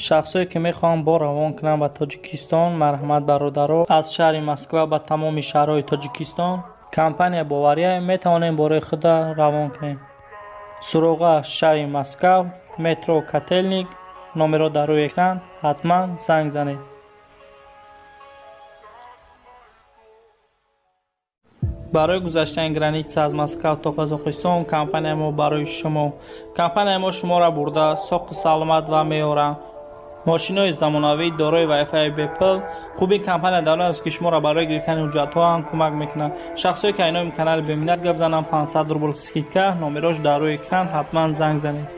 Шахсое ки мехоҳанд бор равон кунанд ба Тоҷикистон, марҳамат, бародаро, аз шаҳри Москва ба тамоми шаҳрҳои Тоҷикистон компания бовария, метавонем бораи худа равон кунем. Суроға: шаҳри Москав, метро Котельник, номерро дар рӯи экран, ҳатман занг занед. Барои гузаштани граница аз Москав то Қазоқистон компанияи мо барои шумо. Компанияи мо шуморо бурда соқу саломат ва меоранд. Мошинҳои замонавӣ дорои вайфаи бепул. Хуби компания дар он аст, ки шуморо барои гирифтани ҳуҷҷатҳо ҳам кӯмак мекунад. Шахсое ки айноми канали Беминнат гап зананд, 500 рубл скидка, номерош дар рӯи экран, ҳатман занг занед.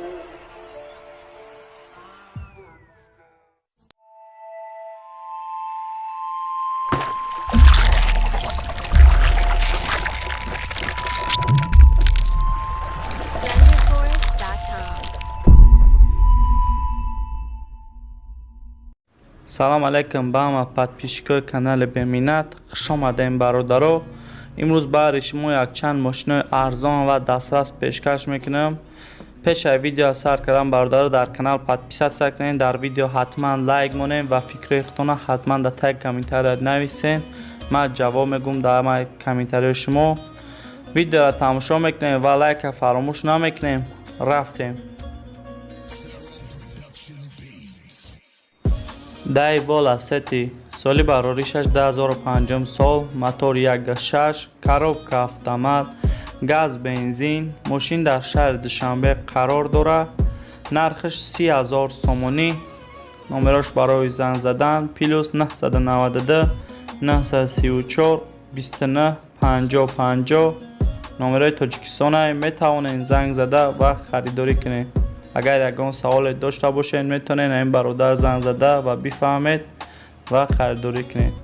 Салом алейкум ба ҳама подписчикои канали Беминнат, хуш омадем, бародаро. Имрӯз баҳри шумо якчанд мошинои арзон ва дастрас пешкаш мекунам. Пеш аз видео сар кардан, бародаро, дар канал подписаться кунед, дар видео ҳатман лайк монед ва фикрҳои худтона ҳатман дар таги комментария нависед. Ман ҷавоб мегӯм дар ҳамаи комментариҳои шумо. Видеоро тамошо мекунем ва лайка фаромӯш намекунем. Рафтем. Daewoo Lacetti, соли бароришаш 2005 сол, мотор 1.6, коробка автомат, газ, бензин. Мошин дар шаҳри Душанбе қарор дорад. Нархаш 30 000 сомонӣ. Номерош барои занг задан: плюс 992 934 29 50 50. Номерои Тоҷикистона, метавонед занг зада ва харидорӣ кунед. Агар ягон саволе дошта бошед, метавонед ин бародар занг зада ва бифаҳмед ва харидорӣ кунед.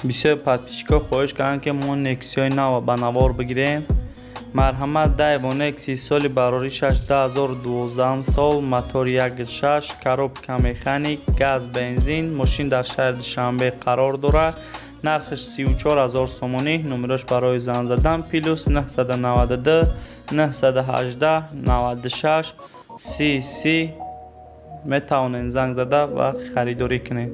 Бисёр подписчикҳо хоҳиш карданд, ки мо Нексиҳои нав ба навор бигирем. Марҳамат, Daewoo Nexia, соли бароришаш 2012 сол, мотор 1.6, коробка механик, газ, бензин. Мошин дар шаҳри Душанбе қарор дорад. Нархаш 34 000 сомонӣ. Номерош барои занг задан: плюс 992 918 96 30 30. Метавонед занг зада ва харидорӣ кунед.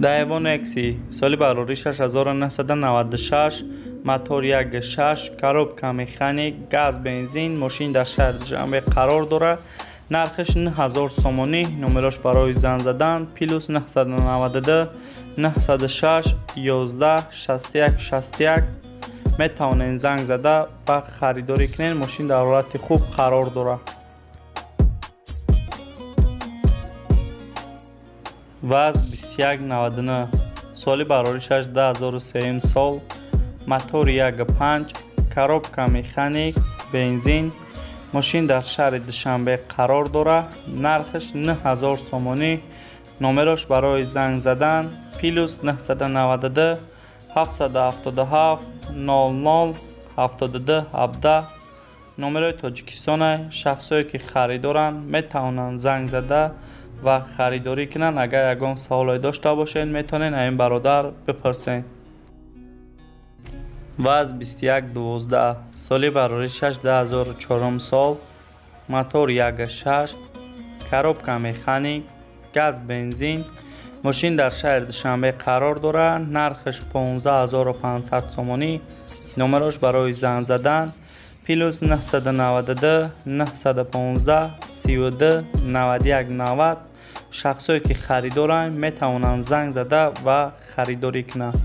Daewoo Nexia, соли бароришаш 1996, мотор 1.6, коробка механик, газ, бензин. Мошин дар шаҳри Душанбе қарор дорад. Нархаш 9000 сомонӣ. Номерош барои занг задан: плюс 992 906 11 61 61. Метавонед занг зада ва харидорӣ кунед. Мошин дар ҳолати хуб қарор дорад. ВАЗ 2199, соли бароришаш 2003 сол, мотор 1.5, коробка механик, бензин. Мошин дар шаҳри Душанбе қарор дорад. Нархаш 9000 сомонӣ. Номерош барои занг задан: плюс 992 777 00 72 17. Номерои Тоҷикистона. Шахсое ки харидоранд, метавонанд занг зада ва харидорӣ кунанд. Агар ягон саволе дошта бошед, метавонед аз ин бародар бипурсед. ВАЗ 2112, соли бароришаш 2004 сол, мотор 1.6, коробка механик, газ, бензин. Мошин дар шаҳри Душанбе қарор дорад. Нархаш 15 500 сомонӣ. Номерош барои занг задан: плюс 992 915 32 91 90. Шахсое ки харидоранд, метавонанд занг зада ва харидорӣ кунанд.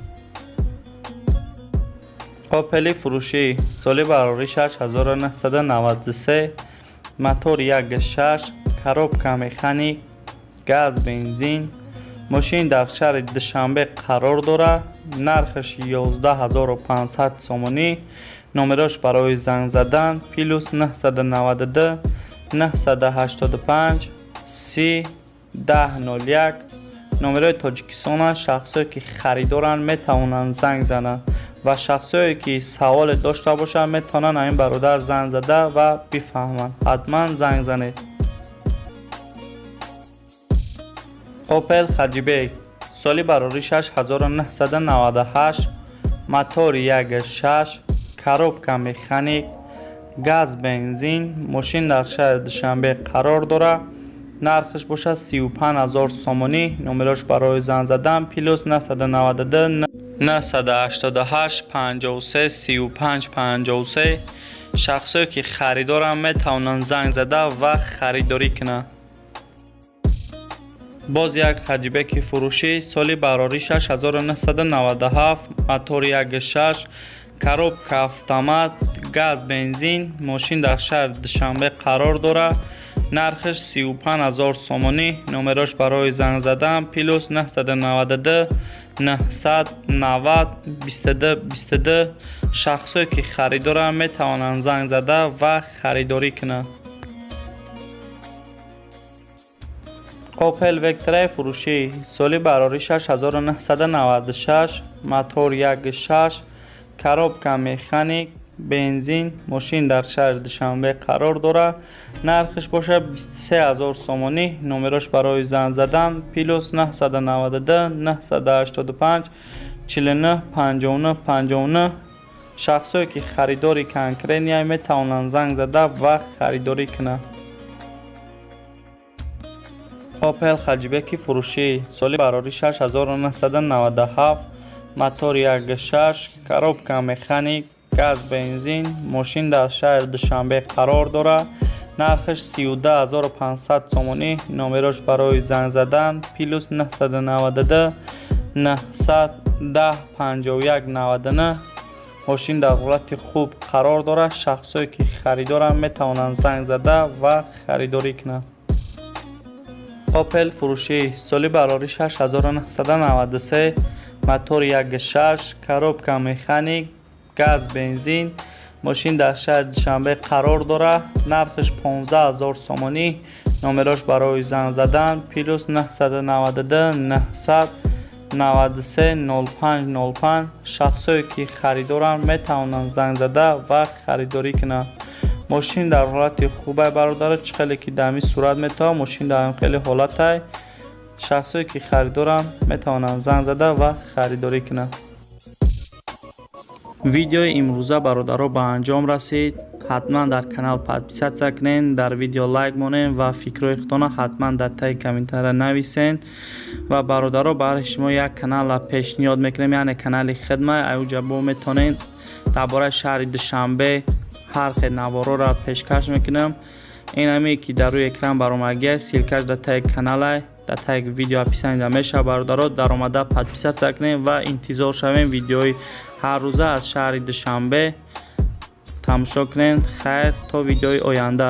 Опели фурӯшӣ, соли бароришаш 1993, мотор 1.6, коробка механик, газ, бензин. Мошин дар шаҳри Душанбе қарор дорад. Нархаш 11 500 сомонӣ. Номерош барои занг задан: плюс 992 985 30 10 01. Номерои Тоҷикистона. Шахсое ки харидоранд, метавонанд занг зананд ва шахсое ки саволе дошта бошанд, метавонанд ин бародар занг зада ва бифаҳманд. Ҳатман занг занед. Опел Хэтчбек, соли бароришаш 1998, мотори 1.6, коробка механик, Газ, бензин. Мошин дар шаҳри Душанбе қарор дорад. Нархаш бошад 35 000 сомонӣ. Номерош барои занг задан плюс 992 988 53 35 53. Шахсое ки харидоранд, метавонанд занг зада ва харидорӣ кунанд. Боз як хэтчбеки фурӯшӣ, соли бароришаш 1997, мотори 1.6, коробка автомат, газ, бензин. Мошин дар шаҳри Душанбе қарор дорад. Нархаш 35 000 сомонӣ. Номерош барои занг задан плюс 992 990 22 22. Шахсое ки харидоранд, метавонанд занг зада ва харидорӣ кунанд. Опел Вектраи фурӯшӣ, соли бароришаш 1996, мотор 1.6, коробка механик, бензин. Мошин дар шаҳри Душанбе қарор дорад. Нархаш бошад 23 000 сомонӣ. Номерош барои занг задан плюс 992 985 49 59 59. Шахсое ки харидори конкретный, метавонанд занг зада ва харидорӣ кунанд. Опел хэтчбеки фурӯшӣ, соли бароришаш 1997, мотори 1.6, коробка механик, газ, бензин. Мошин дар шаҳри Душанбе қарор дорад. Нархаш 32 500 сомонӣ. Номерош барои занг задан плюс 992 910 51 99. Мошин дар ҳолати хуб қарор дорад. Шахсое ки харидоранд, метавонанд занг зада ва харидорӣ кунанд. Опел фурӯшӣ, соли бароришаш 1993, мотори 1.6, коробка механик, газ, бензин. Мошин дар шаҳри Душанбе қарор дорад. Нархаш 15 000 сомонӣ. Номерош барои занг задан плюс 992 993 05 05. Шахсое ки харидоранд, метавонанд занг зада ва харидорӣ кунанд. Мошин дар ҳолати хубай, бародаро. Чӣ хеле ки дар ҳамин сурат метавон, мошин дар ҳамин хеле ҳолатай. Шахсое ки харидоранд, метавонанд занг зада ва харидорӣ кунанд. Видеои имрӯза, бародаро, ба анҷом расид. Ҳатман дар канал подписаться кунед, дар видео лайк монед ва фикрҳои худтонро ҳатман дар таги комментария нависед. Ва, бародаро, барои шумо як каналро пешниҳод мекунем, яъне канали хидма. Аюҷа бо метавонед дар бораи шаҳри Душанбе ҳар хел наворҳоро пешкаш мекунам. Ин ҳаме ки дар рӯи экран баромадагиаст, ссылкаш дар таги каналай, дар таги видео описание мешавад. Бародаро, даромада подписаться кунед ва интизор шавем видеои ҳаррӯза аз шаҳри Душанбе тамошо кунед. Хайр, то видеои оянда.